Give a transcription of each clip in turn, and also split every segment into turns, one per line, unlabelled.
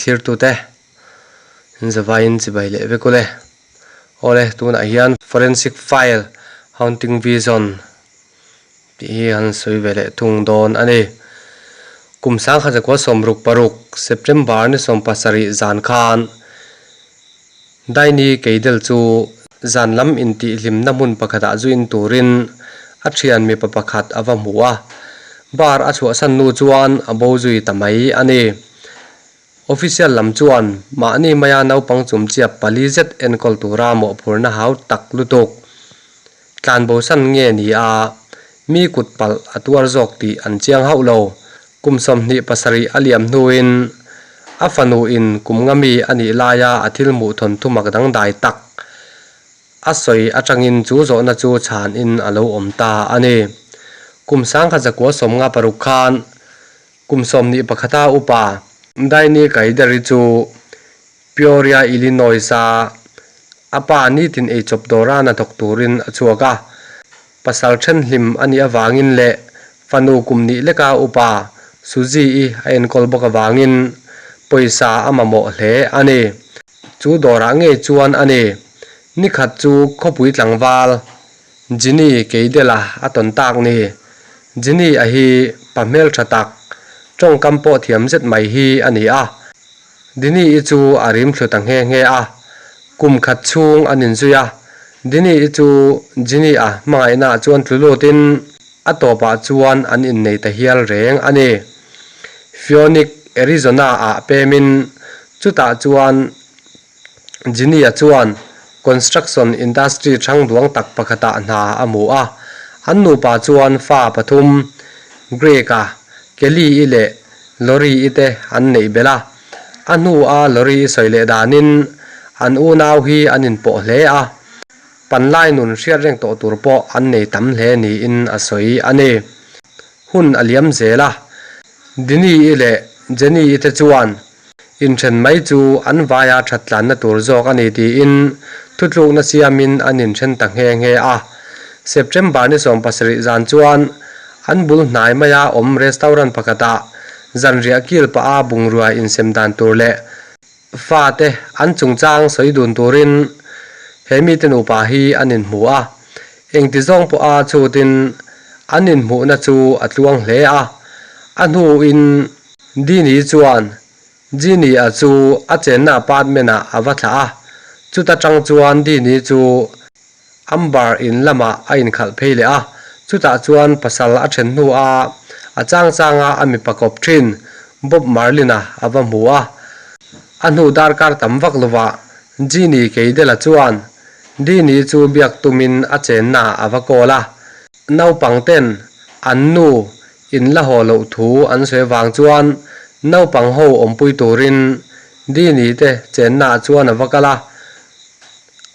thlirtute in zavaiin chibai leh vek ule. Awle tunah hian forensic file haunting vision tih hi an sawi ve leh thung dawn a ni. Kum sangkhat zakua 66 September ni 17 zan khan Daini Keidel chu zan lam intihhlimna hmun pakhatah zuin turin a thian mipa pakhat a va hmu a, bar a chhuahsan nu chuan a bo zui ta mai a ni. Official lam chuan mahni maia naupang chumchiap pali zet enkawl tura mawhphurna hau tak lutuk tlanbosan nge ni a, mi kut palh a tuar zawk tih an chiang hauh lo. Kum 27 a liam hnuin a fanu in kum nga mi a nih laia a thil hmuh thawnthu mak dangdai tak a sawi atangin chu zawhna chu chhanin a lo awm ta a ni. Kum 1956 khan kum 21 a upa Daini Kaidari chu Peoria, Illinois-a a pa nitin eichawp dawra hnathawk turin a chhuak a. Pasal thenhlim a nih avangin leh fanu kum nih leka upa Suzy-i a enkawl bawk avangin pawisa a mamawh hle a ni. Chu dawrah ngei chuan a ni. Nikhat chu khawpui tlangval Ginny Keidela a tawn tak ni. Ginny-a hi pa hmeltha tak, tawngkam pawh thiam zet mai hi a ni a. Dini-i chu a rim thlu ta nghe nghe a, kum khat chhung an inzui a. Dini-i chu Ginny-a hmangaihnaah chuan tlu lutin a tawpah chuan an innei ta hial reng a ni. Phoenix, Arizona-ah pemin chutah chuan Ginny-a chuan construction industry thang duang tak pakhatah hna a hmu a. An nupa chuan fa pathum, Greg-a, Kelly-i leh Lori-i te an neih belh a. A hnua Lori-i sawi leh danin an unau hi an inpawh hle a, panlai nun hriat reng tawh tur pawh an nei tam hle niin a sawi a ni. Hun a liam zel a, Dini-i leh Jenny-i te chuan inthen mai chu an vaia that tlanna tur zawk a ni tiin thutlukna siamin an inthen ta nghe nghe a. September ni 70 zan chuan an bul hnai maia awm restaurant pakhatah zanriah kil pah a bungrua insem dan tur leh fate an chungchang sawi dun turin he mite nupa hi an inhmu a. Engti zawng pawha chutin an inhmuhna chu a tluang hle a, a hnuin Dini chuan Genie-a chu a chenna apartment-ah a va thlah a, chuta tang chuan Dini chu Amber in lamah a inkhalh phei leh a, chutah chuan pasal a then hnuah a chang changa a mipa kawp thin Bob Marlin-a a va hmu a. A hnu darkar tam vak lovah Genie Keidela chuan Dini chu biak tumin a chenna a va kawl a, naupang ten an nu In la haw loh thu an sawi avang chuan naupang ho awmpui turin Dini te chenna ah chuan a va kal a,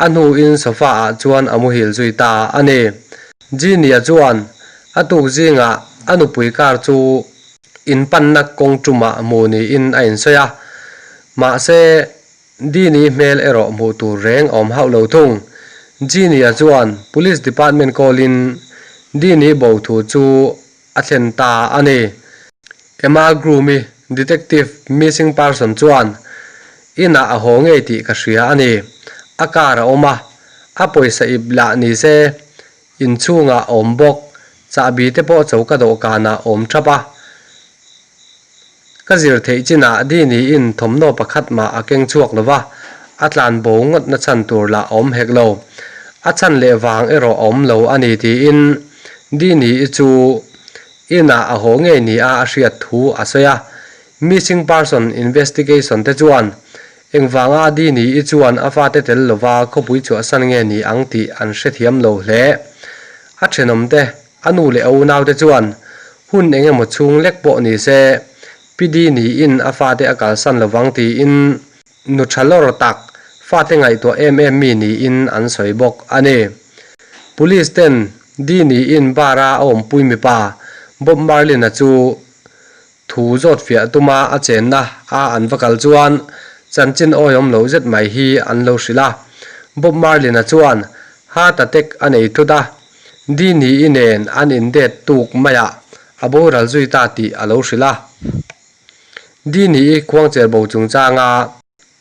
a hnuin sofa ah chuan a muhil zui ta a ni. Genie chuan a tuk zingah a nupui car chu in panna kawng tumah hmu niin a insawi a, mahse Dini hmel erawh hmuh tur reng a awm hauh lo thung. Genie-a chuan Police Department call-in Dini bo thu chu a thlen ta a ni. Emma Groom-i detective missing person chuan, Inah a haw ngei tih ka hria a ni. A car a awm a, a pawisa ip lah ni se, inchhungah a awm bawk, chahbi te pawh choka dawhkanah a awm thap a. Ka zir theih chinah Dini-in thawmhnaw pakhat mah a keng chhuak lo va, a tlan bo ngawtna chhan tur lah a awm hek lo. A chhan leh vang erawh a awm lo a ni tiin Dini-i chu inah a haw ngei nia a hriat thu a sawi a. Missing person investigation te chuan engvanga Dini-i chuan a fate tel lova khawpui chhuahsan nge ni ang tih an hrethiam lo hle. A thenawmte A nu leh a unaute chuan hun eng emaw chhung lek pawh ni se, Pi Dini-in a fate a kalsan lovang tiin nu tha lawr tak, fate ngaihtuah em em mi niin an sawi bawk a ni. Police ten Dini-in bar-a a awmpui mipa Bob Marlin-a chu thu zawt fiah tuma a chenna a an va kal chuan chanchin awihawm loh zet mai hi an lo hrilh a. Bob Marlin-a chuan heart attack a nei thut a, Dini-i nen an indet tuk maiah a boral zui ta tih a lo hrilh a. Dini-i khuangcher bo chungchanga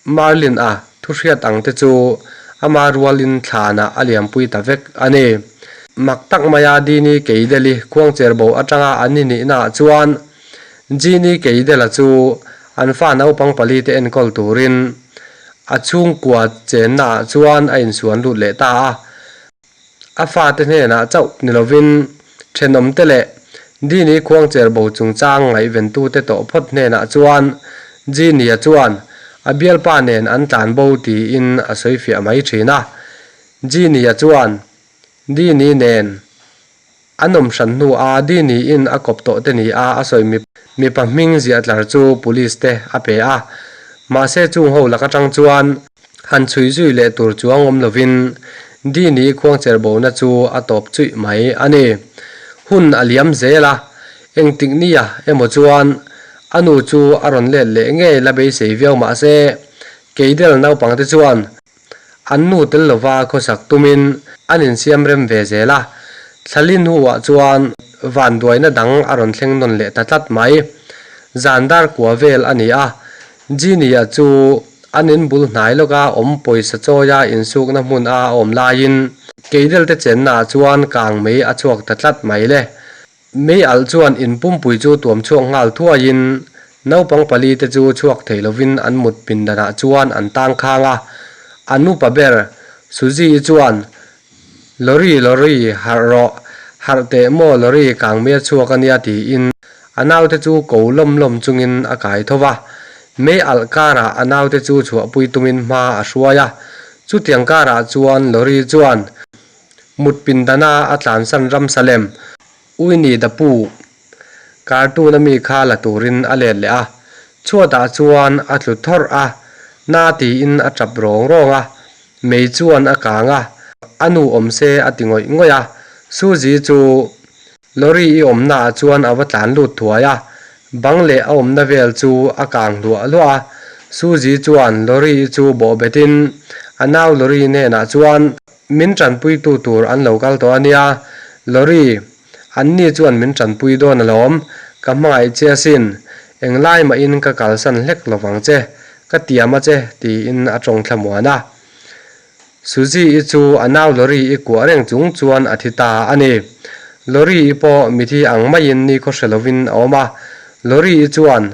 Marlin-a thu hriat ang te chu ama rualin thlanah a liampui ta vek a ni. Mak tak maia Dini Keideli khuangcher bo atanga an inihnaah chuan Jeannie Keidela chu an fa naupang palite enkawl turin a chhungkua chennaah chuan a insuan lut leh ta a. A fate hnenah chauh ni lovin thenawmte leh Dini khuangcher bo chungchang ngaihventute tawh phawt hnenah chuan Jeannie-a chuan a bialpa nen an tlan bo tiin a sawi fiah mai thin a. Jeannie-a chuan Dini nen An awm hran hnu a Dini-in a kawp tawh te ni a a sawi mipa hming ziah tlar chu police te a pe a. Mahse chung ho lak atang chuan han chhui zui leh tur chuang awm lovin Dini khuangcher bona chu a tawp chuih mai a ni. Hun a liam zel a, engtik nia emaw chuan a nu chu a rawn let leh ngei la beisei viau mahse Keidel naupangte chuan An nu tel lova khawsak tumin an insiam rem ve zel a, Thlali hnuah chuan vanduaina dang a rawn thleng nawn leh ta tlat mai. Zan dar kua vel a ni a, Genie-a chu an inbul hnai lawka awm pawisa chawia insukna hmun a awm laiin Keidelte chennaah chuan kang mei a chhuak ta tlat mai le. Mei alh chuan in pumpui chu tuam chhuak nghal thuaiin naupang palite chu chhuak thei lovin an mut pindanah chuan an tang khang a. An upa ber Suzy-i chuan, Lorry, Lorry, harh rawh, harh teh maw Lorry kang mei a chhuak a nia tiin a naute chu ko lawm lawm chungin a kai tho va. Mei alh karah a naute chu chhuahpui tumin hma a hruai a. Chutiang karah chuan Lorry chuan Mut pindana a tlansan Ramsalem, Uini da pu, cartoon a mi kha la turin a let leh a, chhuatah chuan a tlu thawrh a, na tiin a tap rawng rawng a, mei chuan a kang a, a nu awm se a ti ngawih ngawih a, Suzy chu Lorry i awmna ah chuan a va tlan lut thuai a, bang leh a awmna vel chu a kang hluah hluah a. Suzy chuan Lorry i chu bawh betin a nau Lorry hnenah chuan, Min tanpuitu tur an lo kal tawh a nia, Lorry, anni chuan min tanpui dawn alawm, ka hmangaih che asin, englai mahin ka kalsan hlek lovang che, ka tiam a che, tiin a tawng thlamuan a. Suzy-i chu a nau Lori-i kuah reng chung chuan a thi ta a ni. Lori-i pawh mithi ang maiin nikhaw hre lovin a awm a. Lori-i chuan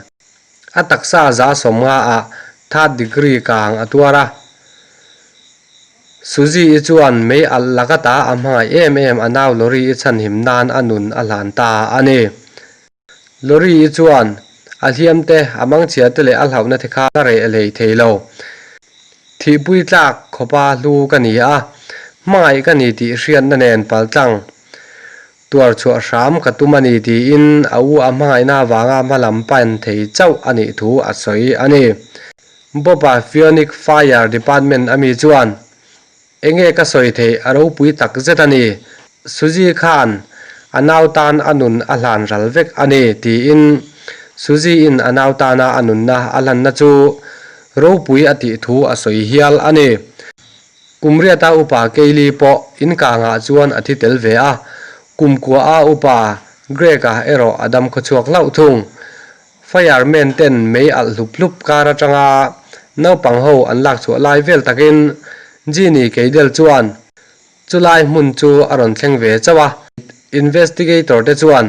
a taksa za sawmnga ah third degree kang a tuar a. Suzy-i chuan mei alh laka ta a hmangaih em em a nau Lori-i chhanhim nan a nun a hlan ta a ni. Lori-i chuan a hliam te, a mangchhia te leh a hlauhna te kha ka reh hlei thei lo. Thihpui tlak khawpa hlu ka ni a, hmangaih ka ni tih hriatna nen paltlang tuar chhuah hram ka tum a ni tiin a u a hmangaihna avanga hmalam pan thei chauh a nih thu a sawi a ni. Bob-a Pheonic Fire Department ami chuan Enge ka sawi theih a ropui tak zet a ni. Suzy khan a nau tan a nun a hlan ral vek a ni tiin Suzy-in a nau tana a nunna a hlanna chu ropui a tih thu a sawi hial a ni. Kumriata upa Kaylee pawh inkangah chuan a thi tel ve a, kumkua-a upa Greg-a erawh a dam khawchhuak hlauh thung. Fireman ten mei alh hlup hlup kar atanga naupang ho an lak chhuah lai vel takin Jeannie Keidel chuan chulai hmun chu a rawn thleng ve chauh a. Investigator te chuan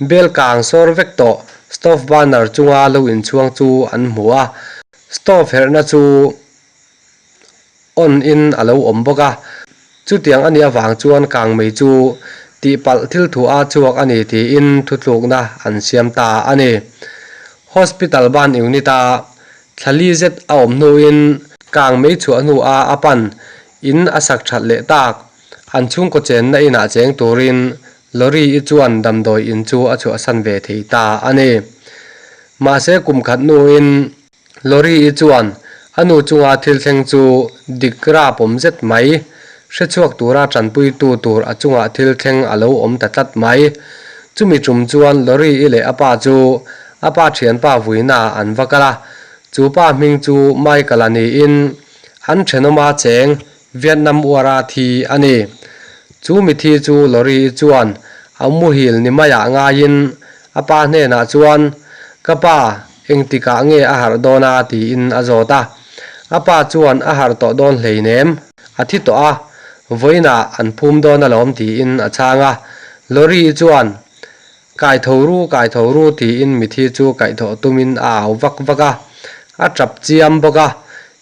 bel kang sawr vek tawh stove burner chunga lo inchhuang chu an hmu a, stove herhna chu on in a lo awm bawk a, chutiang a nih avang chuan kangmei chu tihpalh thil thu a chhuak a ni tiin thutlukna an siam ta a ni. Hospital ban unit a thlali zet a awm hnuin kangmei chhuah hnu a a pan in a sak that leh tak, an chhungkaw chenna inah cheng turin Lorry-i chuan damdawi in chu a chhuahsan ve thei ta a ni. Mahse kum khat hnuin Lorry-i chuan a nu chunga thil thleng chu dik rap awm zet mai, hrechhuak tura tanpuitu tur a chungah thil thleng a lo awm ta tlat mai. Chumi tum chuan Lorry-i leh a pa chu a pa thianpa vuinaah an va kal a, chu pa hming chu Michael-a niin an thenawma cheng Vietnam uara thi a ni. Chu mithi chu Lorry-i chuan a muhil ni maiah ngaiin a pa hnenah chuan, Ka pa! Engtikah nge a harh dawn a? tiin a zawt a. A pa chuan a harh tawh dawn hleinem, a thi tawh a, vawiinah an phum dawn alawm tiin a chhang a. Lori-i chuan, Kai tho ru, kai tho ru tiin mithi chu kaihthawh tumin a au vak vak a. A tap chiam bawk a,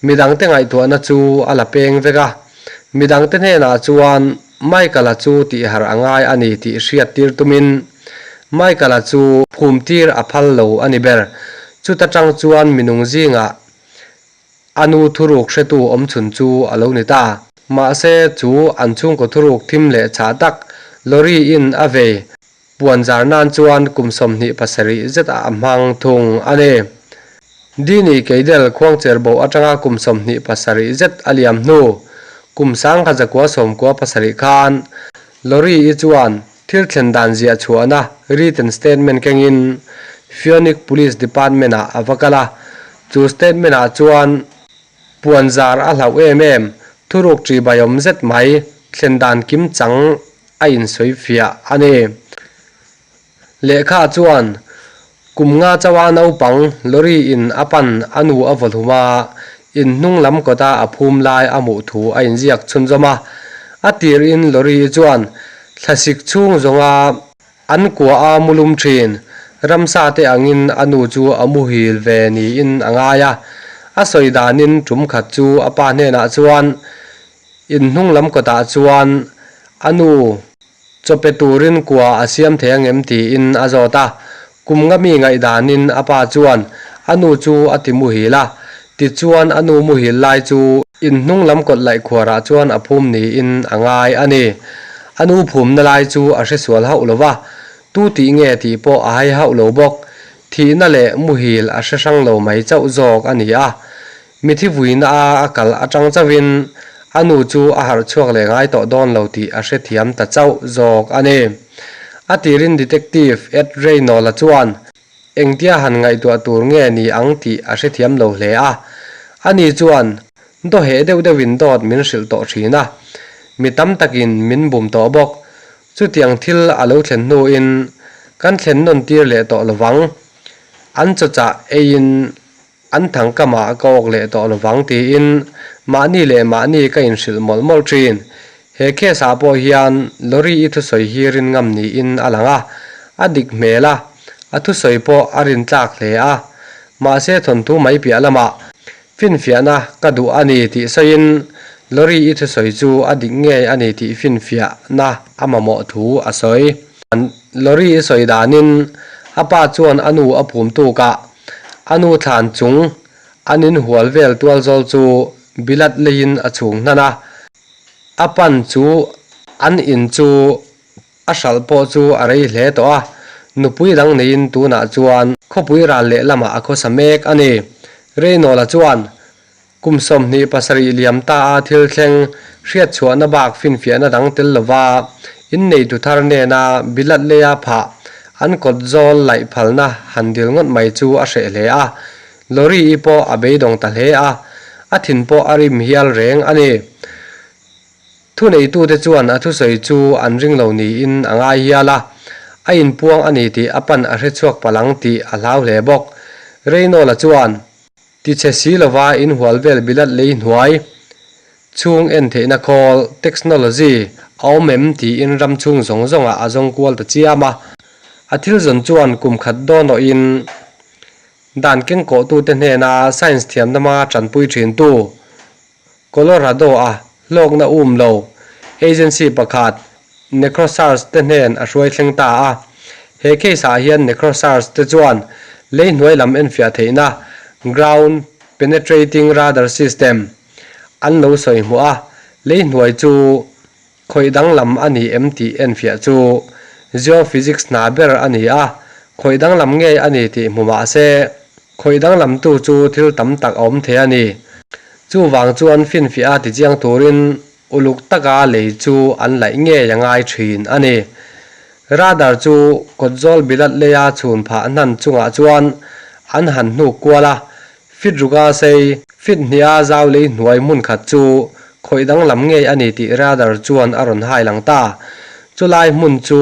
midangte ngaihtuahna chu a la peng vek a. Midangte hnenah chuan Michael-a chu tihharh a ngai a ni tih hriat tir tumin Michael-a chu phum tir a phal lo a ni ber. Chuta tang chuan minung zingah a nu thuruk hretu awm chhun chu a lo ni ta. Mahse chu an chhungkaw thuruk thim leh chhah tak Lori-in a vei puan zar nan chuan kum 27 zet ah a hmang thung a ni. Dini Keidel khuangcher bo atanga kum 27 zet a liam hnu kum 1997 khan Lori-i chuan thil thlen dan ziah chhuahna written statement kengin Phoenix Police Department ah a va kal a, chu statement ah chuan Puan zar a hlauh em em, thuruk ṭihbaiawm zet mai thlen dan kim chang a insawi fiah a ni. Lehkha chuan kum nga chauha naupang lorry in a pan a nu a vaw hlum a, in hnung lam kawta a phum lai a hmuh thu a inziak chhunzawm a. A tir in lorry chuan thlasik chhung zawnga An kua a mulum thin. Ramsa te angin a nu chu a muhil ve niin a ngai a. A sawi danin tum khat chu a pa hnenah chuan in hnung lam kawtah chuan a nu chaw pe turin kua a siam thei angem tiin a zawt a. Kum nga mi ngaih danin a pa chuan a nu chu a ti muhil a. Tichuan a nu muhil lai chu in hnung lam kawt laih khuarah chuan a phum niin a ngai a ni. A nu phumna lai chu a hresual hauh lo va, tu tih nge tih pawh a hai hauh lo bawk. Thihna leh muhil a hre hrang lo mai chauh zawk a ni a. Mithi vuina a a kal atang chauhin a nu chu a harh chhuak leh ngai tawh dawn lo tih a hrethiam ta chauh zawk a ni. A tirin Detective Ed Reynolds-a chuan Engtia han ngaihtuah tur nge ni ang tih a hrethiam lo hle a. Ani chuan dawheh deuh deuhin dawt min hrilh tawh thin a, mi tam takin min bum tawh bawk. Chutiang thil a lo thlen hnuin kan thlen nawn tir leh tawh lovang. An chawchah eiin An thangkamah ka awk leh tawh lovang tiin mahni leh mahni ka inhrilh mawlh mawlh thin. He case ah pawh hian Lori i thusawi hi rin ngam niin a lang a, a dik hmel a, a thusawi pawh a rin tlak hle a. Mahse thawnthu mai piah lamah finfiahna ka duh a ni tih sawiin Lori i thusawi chu a dik ngei a ni tih finfiahna a mamawh thu a sawi. Lori i sawi danin a pa chuan a nu a phum tukah A nu thlan chung an inhual vel tual zawl chu bilat leiin a chhung hnan a, a pan chu an in chu a hralh pawh chu a rei hle tawh a, nupui dang neiin tunah chuan khawpui ral leh lamah a khawsa mek a ni. Reinawla chuan Kum 27 liam ta a thil thleng hriatchhuahna bak finfiahna dang tel lova inneitu thar nena bilat leia phah an kawt zawl laih phalna han dil ngawt mai chu a hreh hle a. Lorry-i pawh a beidawng ta hle a, a thin pawh a rim hial reng a ni. Thuneitute chuan a thusawi chu an ring lo niin a ngai hial a, a inpuang a ni tih a pan a hrechhuak palang tih a hlau hle bawk. Reynolds-a chuan. Tichhe si lova inhual vel bilat lei hnuai chhung en theihna khawl, technology, a awm em tiin ram chhung zawng zawngah a zawng kual ta chiam a. A thil zawn chuan kum khat dawn awhin dan kengkawhtute hnena science thiamna hmanga tanpui thintu Colorado-a hlawkna um lo agency pakhat Necrosars te hnen a hruai thleng ta a. He case-ah hian Necrosars te chuan lei hnuai lam enfiah theihna Ground Penetrating Radar System an lo sawi hmuh a, lei hnuai chu Khawih danglam a ni em tih enfiah chu geophysics hna ber a ni a, khawih danglam ngei a ni tih hmu mah se, khawih danglamtu chu thil tam tak a awm thei a ni. Chuvang chuan finfiah a tichiang turin uluk taka lei chu an laih ngei a ngai thin a ni. Radar chu kawtzawl bilat leia chhun phah hnan chungah chuan an han hnuk kual a, Fit ruka sei, fit hniha zau lei hnuai hmun khat chu khawih danglam ngei a ni tih radar chuan a rawn hai lang ta. Chulai hmun chu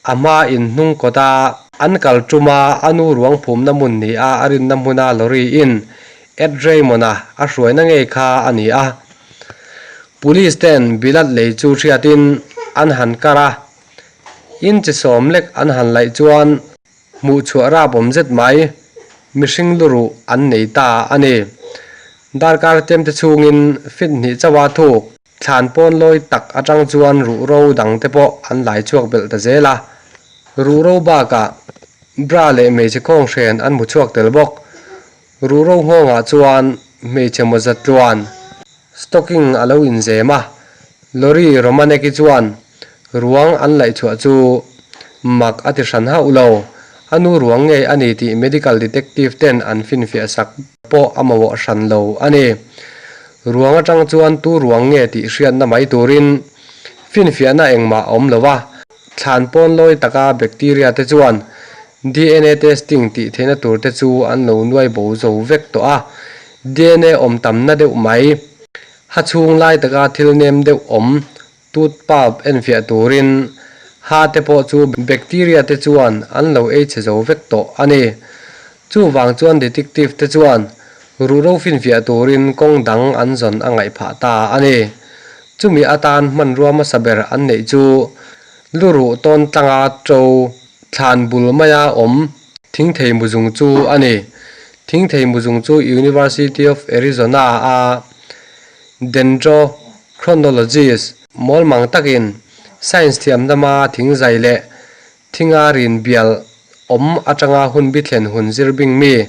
a hma in hnung kawta An kal tuma a nu ruang phumna hmun ni a a rinna hmuna lorry in Ed Raymond-a a hruaina ngei kha a ni a. Police ten bilat lei chu hriatin an han kar a, inchi sawm lek an han laih chuan Hmuhchhuah rap awm zet mai, mihring luruh an nei ta a ni. Darkar tlem te chhungin fit hnih chauha thuk thlan pawn lawi tak atang chuan ruhro dang te pawh an lai chhuak belh ta zel a. Ruhro bakah bra leh hmeichhe khawnghren an hmu chhuak tel bawk. Ruhro nghawngah chuan hmeichhe mawza tluan stocking a lo inzem a, Lori Romanek-i chuan Ruang an laihchhuah chu mak a ti hran hauh lo. A nu ruang ngei a ni tih medical detective ten an finfiah sak pawh a mamawh hran lo a ni. Ruang atang chuan tu ruang nge tih hriatna mai turin finfiahna engmah a awm lo a, thlan pawn lawi taka bacteria te chuan DNA testing tih theihna tur te chu an lo nuai bo zo vek tawh a, DNA awm tamna deuh mai. Ha chhung lai taka thil nem deuh awm Tooth pulp enfiah turin ha te pawh chu bacteria te chuan an lo ei chhe zo vek tawh a ni. Chuvang chuan detective te chuan ruhro finfiah turin kawng dang an zawn a ngaih phah ta a ni. Chumi atan hmanrua hmasa ber an neih chu luruh tawn tlanga to thlan bul maia awm thingthei muzung chu a ni. Thingthei muzung chu University of Arizona a Dendro Chronologist, Mawlmang takin science thiam lama thingzai leh thinga rin bial awm atanga hun bithlen hun zir bing mi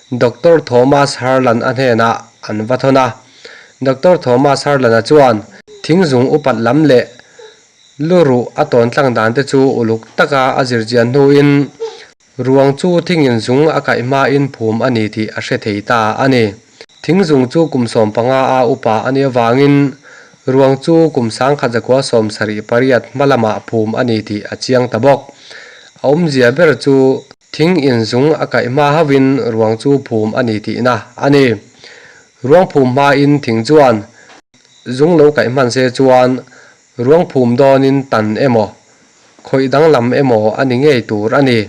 Doctor Thomas Harlan a hnenah an va thawn a. Doctor Thomas Harlan-a chuan thingzung upat lam leh luruh a tawn tlang dan te chu uluk taka a zirchian hnuin Ruang chu thingin zung a kaih hmain phum a ni tih a hre thei ta a ni. Thing zung chu kum 15 a upa a nih avangin ruang chu kum 1178 hma lamah phum a ni tih a chiang ta bawk. A awmzia ber chu thing in zung a kaih hma hauhin ruang chu phum a ni tihna a ni. Ruang phum hmain thing chuan zung lo kaih hman se chuan Ruang phum dawnin tan emaw, khawih danglam emaw a ni ngei tur a ni.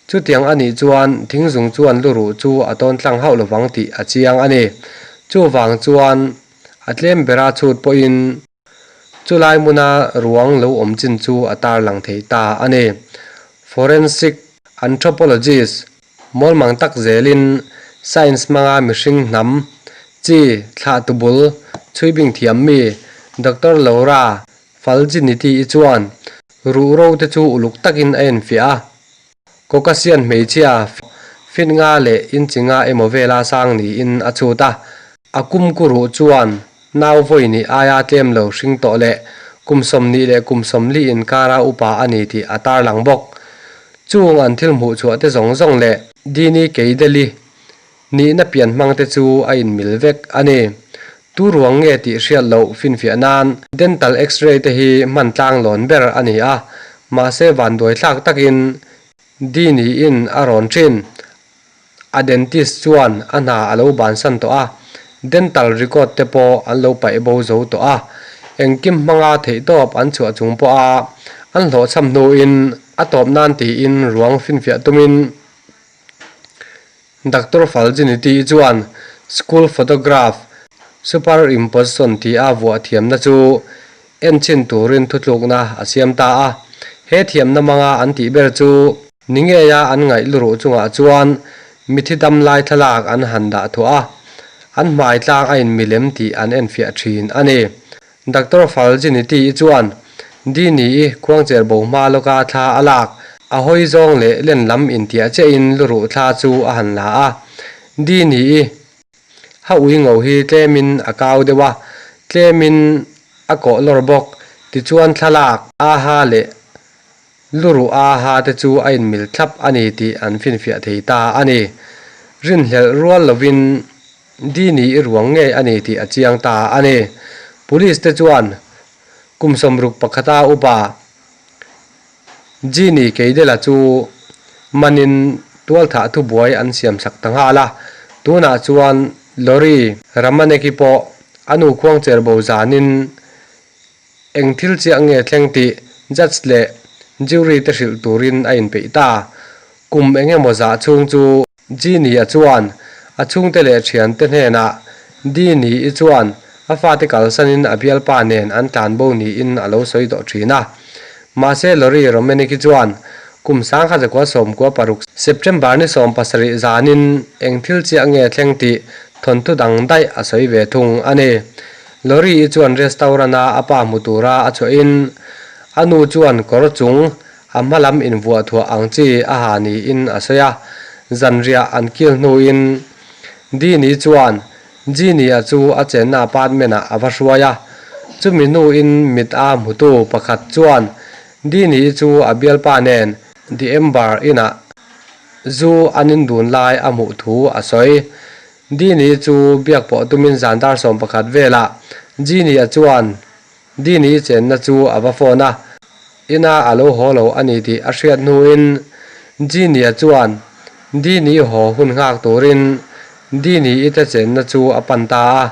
Chutiang a nih chuan thingzung chuan luruh chu a tawn tlang hauh lovang tih a chiang a ni. Chuvang chuan a tlem bera chhut pawhin chulai hmuna ruang lo awm chin chu a tarlang thei ta a ni. Forensic anthropologist Mawlmang tak zelin science hmanga mihring hnam, chi, thlah tubul, chhuibing thiam mi, Doctor Laura Falginiti-i chuan ruhro te chu uluk takin a enfiah a. Caucasian hmeichhia fit nga leh inchi nga emaw vela sang niin a chhut a. A kumku ruh chuan nau vawi nih aia tlem lo hring tawh leh kum 20 leh kum 40 inkara upa a ni tih a tarlang bawk. Chung an thil hmuh chhuah te zawng zawng leh Dini Keideli nihna pian hmang te chu a inmil vek a ni. Tu ruang nge tih hriat loh finfiah nan dental x-ray te hi hman tlang lawn ber a ni a, mahse vanduai thlak takin Dini in a rawn thin. A dentist chuan a hna a lo bansan tawh a, dental record te pawh an lo paih bo zo tawh a, engkim hmanga theihtawp an chhuah chung pawha an hlawhchham hnuin a tawp nan tiin ruang finfiah tumin Doctor Falginiti chuan school photograph superimposition tia vuah thiamna chu enchhin turin thutlukna a siam ta a, he thiamna hmanga an tih ber chu Ni ngeia an ngaih luruh chungah chuan mithi dam lai thlalak an han dah thuah a, an hmai tlang a inmilem tih an enfiah thin a ni. Doctor Falginiti-i chuan Dini-i khuangcher bo hma lawka thla a lak, a hawi zawng leh len lam intiah chiahin luruh thla chu a han la a. Dini-i ha ui ngo hi tlemin a kau deuh a, tlemin a kawh lawr bawk, tichuan thlalak a ha leh Luruh a ha te chu a inmil thlap a ni tih an finfiah thei ta a ni. Rinhlelh rual lovin Dini i ruang ngei a ni tih a chiang ta a ni. Police te chuan kum 61 a upa Jeannie Keidela chu manin tualthah thubuai an siamsak ta nghal a. Tunah chuan Lori Ramaneki pawh a nu khuangcher bo zanin Eng thil chiah nge thleng tih judge leh jury te hrilh turin a inpeih ta. Kum eng emaw zah chhung chu Jeannie-a chuan a chhungte leh thiante hnenah Dini-i chuan a fate kalsanin a bialpa nen an tlanbo niin a lo sawi tawh thin a. Mahse Lori Romanik-i chuan kum 1996 September ni 17 zanin eng thil chiah nge thleng tih thawnthu dang daih a sawi ve thung a ni. Lori-i chuan restaurant-a a pa hmu tura a chhuahin a nu chuan kawr chung A hma lam invuah thuah ang chi a ha niin a sawi a, zanriah an kil hnuin Dini chuan Genie-a chu a chenna apartment-ah a va hruai a, chumi hnuin mit a hmutu pakhat chuan Dini-i chu a bialpa nen The Ember inah zu an indun lai a hmuh thu a sawi. Dini chu biak pawh tumin zan dar 11 velah Genie-a chuan Dini chenna chu a va phone a, ina a lo haw lo a ni tih a hriat hnuin Genie chuan Dini haw hun nghak turin Dini i te chenna chu a pan ta a.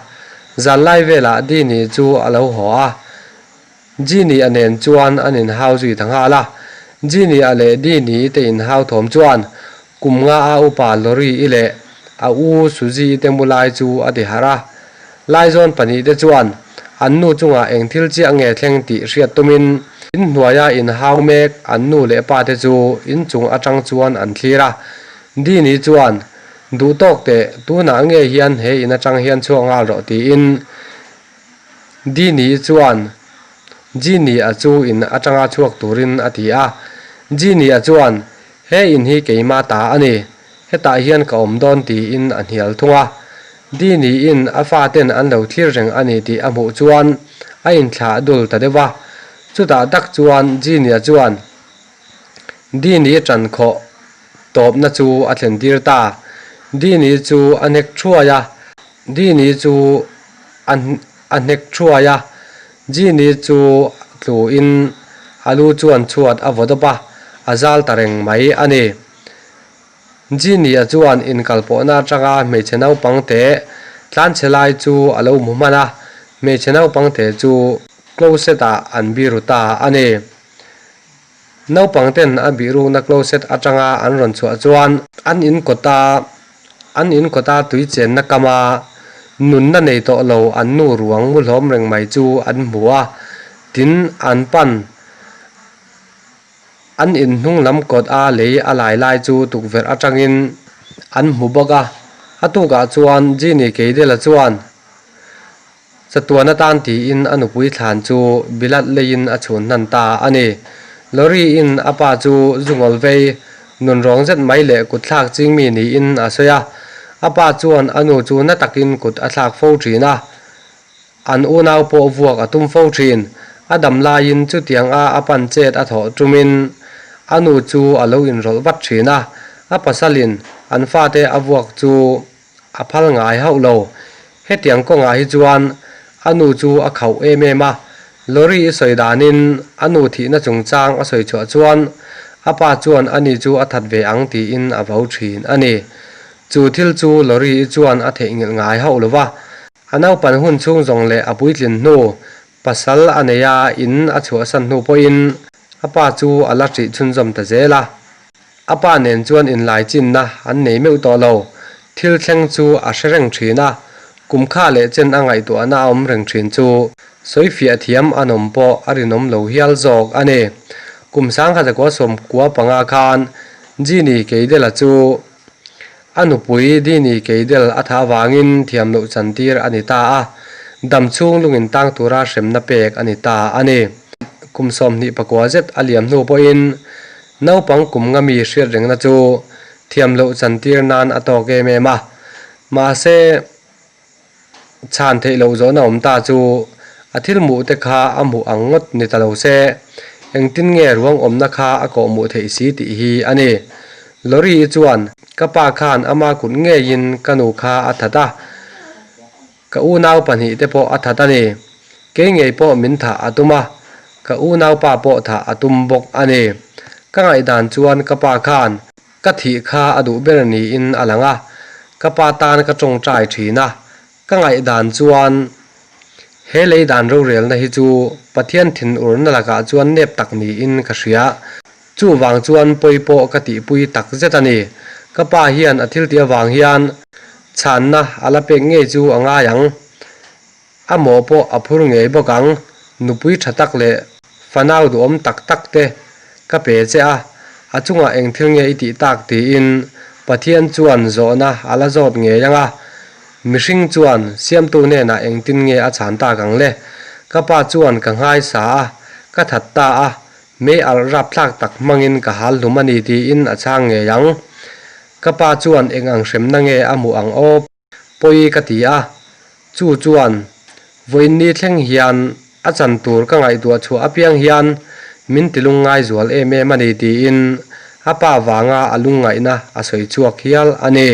Zanlai velah Dini chu a lo haw a, Genie a nen chuan an inhau zui ta nghal a. Genie a leh Dini i te inhau thawm chuan kum nga a upa Lori i leh a u Suzy i te mu lai chu a ti harh a. Laizawn pahnihte chuan an nu chungah eng thil chiah nge thleng tih hriat tumin inhnuaia inhau mek an nu leh pate chu inchung atang chuan an thlir a. Dini chuan, Duh tawk teh, tunah nge hian he in atang hian chhuak nghal rawh tiin Dini chuan Genie-a chu in atanga chhuak turin a ti a. Genie-a chuan, He in hi keima ta a ni. Hetah hian ka awm dawn tiin a hnial thung a. Dini-in a faten an lo thlir reng a ni tih a hmuh chuan a inthlah dul ta deuh a. Chutah tak chuan Genie chuan Dini tan khawh tawpna chu a thlen tir ta. Dini chu a hnek thuai a, Dini chu a a hnek thuai a. Genie chu tluin a lu chuan chhuat a vaw dawp a, a zal ta reng mai a ni. Genie-a chuan inkalpawhna atanga hmeichhe naupang te tlanchhe lai chu a lo hmu hman a, hmeichhe naupang te chu closet-ah an biru ta a ni. Naupang ten a bihrukna closet atanga an rawn chhuah chuan an inkawta an inkawta tui chenna kama nunna nei tawh lo an nu ruang mu hlawm reng mai chu an hmu a, tin an pan An inhnung lam kawt a lei a lai lai chu tukverh atangin an hmu bawk a, a tukah chuan Genie Keidela chuan chatuan atan tiin a nupui thlan chu bilat leiin a chhun hnan ta a ni. Lorry-in a pa chu zungawl vei nunrawng zet mai leh kut thlak ching mi niin a sawi a, a pa chuan a nu chu na takin kut a thlak fo thin a. An unau pawh vuak a tum fo thin. A dam laiin chutiang a a pan chet a thawh tumin a nu chu a lo inrawlh vat thin a, a pasalin an fate a vuak chu a phal ngai hauh lo. Hetiang kawngah hi chuan a nu chu a khauh em em a, Lorry i sawi danin a nu thihna chungchang a sawi chhuah chuan a pa chuan ani chu a that ve ang tiin a vo thin a ni. Chu thil chu Lorry i chuan a theihnghilh ngai hauh lo va, A naupan hun chhung zawng leh a puitlin hnu, pasal a nei a, in a chhuahsan hnu pawhin a pa chu a la hrih chhunzawm ta zel a. A pa nen chuan inlaichinna an nei meuh tawh lo. Thil thleng chu a hre reng thin a, kum kha leh chen a ngaihtuahna a awm reng thin chu sawifiah thiam an awm pawh a rinawm lo hial zawk a ni. Kum 1995 khan Genie Keidela chu A nupui Dini Keidel a thah avangin thiam loh chantir a ni ta a, dam chhung lungin tang tura hremna pek a ni ta a ni. Kum 29 zet a liam hnu pawhin naupang kum nga mi hriat rengna chu thiam loh chantir nan a tawk em em a, mahse, Chhan theih loh zawhna awm ta chu a thil hmuh te kha a hmuh ang ngawt ni ta lo se, engtin nge ruang awmna kha a kawh hmuh theih si tih hi a ni. Lorry-i chuan, Ka pa khan ama kut ngeiin ka nu kha a that a, ka unau pahnih te pawh a that a ni. Kei ngei pawh min thah a tum a, ka unaupa pawh thah a tum bawk a ni. Ka ngaihdan chuan ka pa khan Ka thih kha a duh ber niin a lang a, ka pa tan ka tawngtai thin a, ka ngaihdan chuan he lei dan rorelna hi chu Pathian thinurna lakah chuan nep tak niin ka hria. Chuvang chuan pawi pawh ka tihpui tak zet a ni. Ka pa hian a thil tih avang hian chhanna a la pek ngei chu a ngai ang. A mawh pawh a phur ngei bawk ang. Nupui tha tak leh fanau duhawm tak tak te ka pe che a, a chungah eng thil nge i tih tak tiin Pathian chuan zawhna a la zawt ngei ang a. Mihring chuan Siamtu hnenah engtin nge a chhan tak ang le? Ka pa chuan ka nghaisa a, ka that ta a, mei alh rapthlak tak hmangin ka hal hlum a ni tiin a chhang ngei ang. Ka pa chuan eng ang hremna nge a hmuh ang aw? Pawi ka ti a, chu chuan vawiinni thleng hian a chan tur ka ngaihtuah chhuah apiang hian min ti lungngai zual em em a ni tiin a pa vanga a lungngaihna a sawi chhuak hial a ni.